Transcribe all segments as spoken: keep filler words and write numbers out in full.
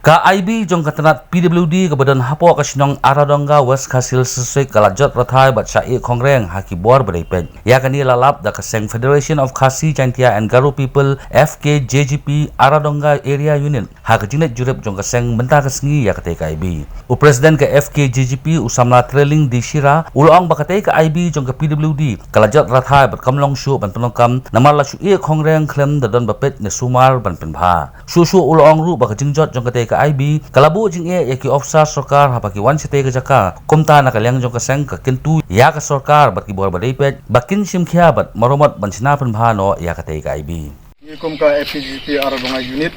Ka I B jong ka tnat P W D kaba don hapoh ka shnong Aradonga, West Khasi Hills District, ka la jot rathai bad shah ieh khongreng ha ki bor ba dei peit. Ïa kane la lap da ka seng Federation of Khasi Jaintia and Garo People, F K J G P, Aradonga Area Unit, ha ka jingleit jurip jong ka seng mynta ka sngi ïa katei ka I B. U President ka F K J G P, u samla Treling D Shira, u la ong ba katei ka I B jong ka P W D ka la jot rathai bad kam long shuh ban pyndonkam namar la shu ieh khongreng khlem da don ba peit ne sumar ban pynbha. Shuh shuh u la ong ruh ba ka jingjot jong katei ka I B ka la buh jingeh ïa ki ophisar sorkar haba ki wan shatei ka jaka, kumta na ka liang jong ka seng ka kyntu ïa ka sorkar bad ki bor ba dei peit ba kin shim khia bad maramot ban shna pynbha noh ïa katei ka I B. Ngi kum ka F K J G P Aradonga Unit,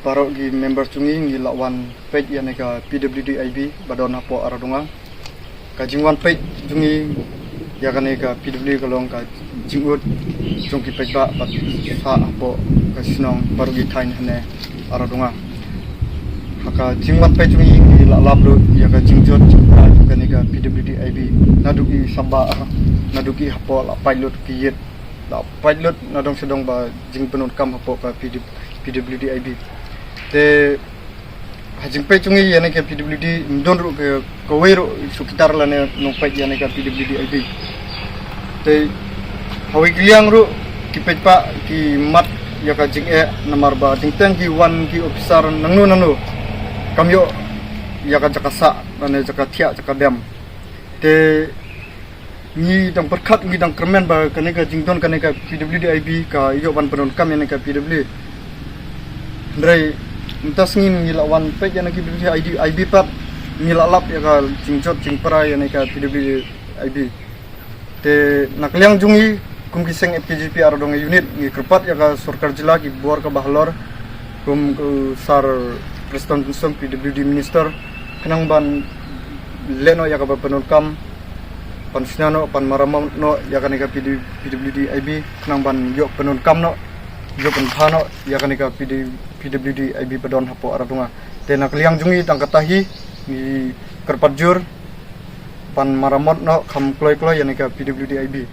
baroh ki member jong ngi ngi la wan peit ïa kane ka P W D I B ba don hapoh Aradonga. Ka jingwan peit jong ngi ïa kane ka P W D ka long ka jingud jong ki paidbah bad sah hapoh ka shnong baroh ki thaiñ hane Aradonga. Ha ka jingwan peit jong ngi ngi la lap lut ïa ka jingjot jingpra jong kane ka P W D I B. Naduh ki sahba, naduh ki hapoh la pait lut ki ïit, la pait lut na dong sha dong ba jingpyndonkam hapoh ka P W D I B. Te ha jingpeit jong ngi ïa kane ka P W D, ym don ruh ka, kawei ruh shu kitar lane nongpeit ïa kane ka P W D I B. Te hawei ki liang ruh ki paidbah ki mad ïa ka jingeh namar ba jingteng ki wan ki ophisar nangno nangno kam ïoh ïa ka jaka sah lane jaka thiah jaka dem. Te ngi dang pyrkhat, ngi dang kyrmen ba kane ka jingdon kane ka P W D I B ka ïoh ban pyndonkam ïa kane ka P W D. Hynrei mynta sngi ngi la wan peit ïa kane ka P W D I B pat, ngi la lap ïa ka jingjot jingpra ïa kane ka P W D I B. Te na ka liang jong ngi kum ki seng F K J P Aradonga Unit ngi kyrpad ïa ka sorkar jylla, ki bor kaba halor, kum u Sir Prestone Tynsong, P W D Minister, khnang ban leh noh ïa kaba pyndonkam, ban shna noh, ban maramot noh ïa kane ka P W D I B, khnang ban ïoh pyndonkam noh, ïoh pynbha noh ïa kane ka P W D I B ba don hapoh Aradonga. Te na ka liang jong ngi tang kata hi, ngi kyrpad jur ban maramot noh kham kloi kloi ïa kane ka P W D I B.